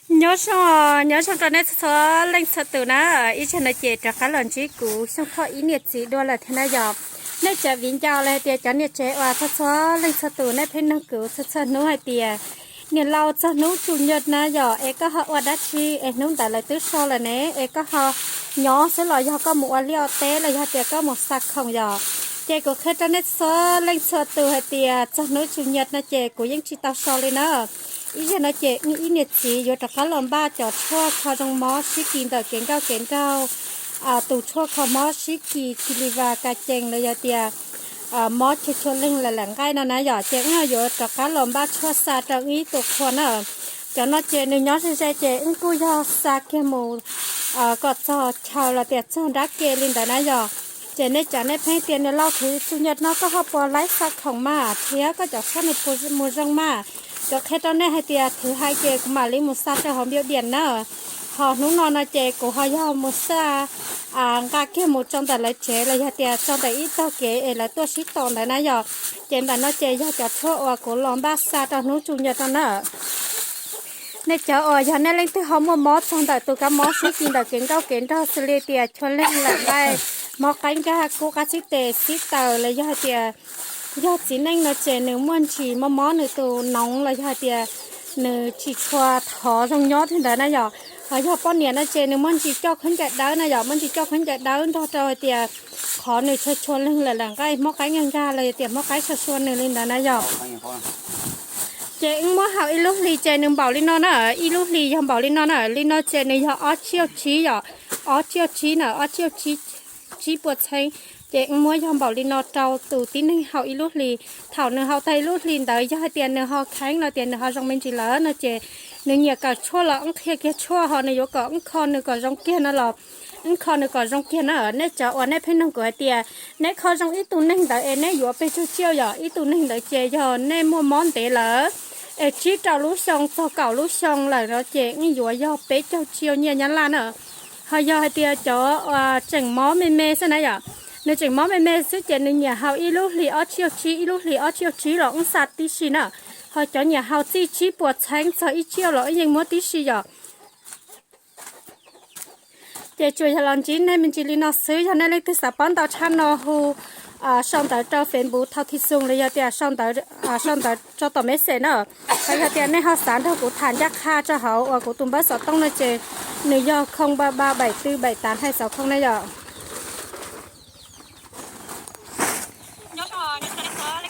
Nyob zoo, nyob zoo rau nej txhua leej txhua tus na. Ib zaug no ces rov qab los ntsib kuv Xyooj Thoj ib niam txiv dua lawm thiab na yom. Nej cov viv ncaus los hais tias cov niam tsev uas txhua txhua leej txhua tus nej pheej nug kuv txhua txhua hnub hais tias niam laus, txog hnub tsu nyaj na yom es koj ho ua dab tsi es hnub ntawd lawv twb so lawm ne, es koj ho nyob xwb los yog koj mus ua liaj ua teb los yog tias koj mus xa khoom yom. Ces kuv qhia rau nej txhua leej txhua tus hais tias txog hnub tsu nyaj no ces kuv yeej tsis tau so li na. Ib zaug no ces wb ib niam txiv yuav rov qab los npaj cov tshuaj kho zoo mob sib kis ntawm kev nkauj kev nraug, tus tshuaj kho mob sib kis cis li vas ka cees los yog tias mob chua chua leeg lawm lam nqaij no na yom, ces wb yuav rov qab los npaj tshuaj xa rau wb ib tug qhua na. Cov no ces nws nyob ze ze ces wb kuj yog xa kiag mus kom txog chaw los tias txog nrab ke li ntawd na yom. Ces nej cov nej pheej tias niam laus, txog tsu nyaj no koj ho puas laib xa khoom mas thiab koj cov tshuaj nws puas mus zoo mas, kuv qhia rau nej hais tias thwv hais ces kuv mam li mus xa rau hauv npio diam na. Ho hnub no no ces kuv ho yog mus xa nqa kiag mus rau ntawm lawv tsev los yog tias rau ntawm ib tog kev es lawv tuaj sib tos ntawd na yom. Ces ntawm no ces yog cov tshuaj uas kuv los npaj xa rau hnub tsu nyaj no na. Nej cov uas yog nej leej twg ho muaj mob txog ntawm tus kab mob sib kis ntawm kev nkauj kev nraug xws li tias chua leeg lam nqaij, mob qaib nkag, kub qab xib tes xib taws los yog hais tias yog txiv neej no ces nws muaj ntsis mob mob nws tus noov los yog hais tias nws tsis tshua thov zoo nyob thiab ntawd na yom. Ho yog poj niam no ces nws muaj ntsis coj khaub ncaws dawb na yom, muaj ntsis coj khaub ncaws dawb nrog rau hais tias qhov nws tshua tshua leeg lawm lam nqaij, mob qaib nkag nkag los yog tias mob qaib sua sua nws li ntawd na yom. Ces wb muab haus ib lub hli ces nws npaum li no na, ib lub hli yog npaum li no na, li no ces nws yog ob tsiaum tsib yom, ob tsiaum tsib na, ob tsiaum tsib, tsib puas txheeb. Ces wb muab yog npaum li no rau tus tib neeg haus ib lub hli. Thaum nws haus tag ib lub hli ntawd yog hais tias nws ho kheev los tias nws ho zoo me ntsis lawm no ces nws nyiam kawm tshuaj los wb qhia kiag tshuaj, ho nws yuav kom wb kho nws kom zoo kiag no los wb kho nws kom zoo kiag na. Nej cov uas nej pheej nug kuv hais tias neb kho zoo ib tug neeg ntawd es neb yuav pes tsawg tsiaum yom, ib tug neeg ntawd ces yog nej muaj mob ntev lawm es tsib rau lub xyoo txog kaum lub xyoo lawm no ces wb yuav yog peb caug tsiaum nyiaj Nyab Laj na. Ho yog hais tias cov tseem mob me me xwb na yom, nws tseem mob me me xwb ces nws nyiam haus ib lub hli ob tsiaum tsib, ib lub hli ob tsiaum tsib los wb xa tib si na. Ho cov nyiam haus txij tsib puas txheeb txog ib tsiaum los wb yeej muab tib si yom. Ces tsuas yog los ntsib nej me ntsis li no xwb, yog nej leej twg xav paub ntau tshaj no hu sau ntawv rau Facebook Thau Thi Xoo los yog tias sau ntawv, sau ntawv tso tom message na. Ho yog tias nej ho xav nrog kuv tham ncaj qha rau hauv uas kuv tus npawb xov tooj no ces nws yog không ba ba bảy tư bảy tám hai sáu không na yom.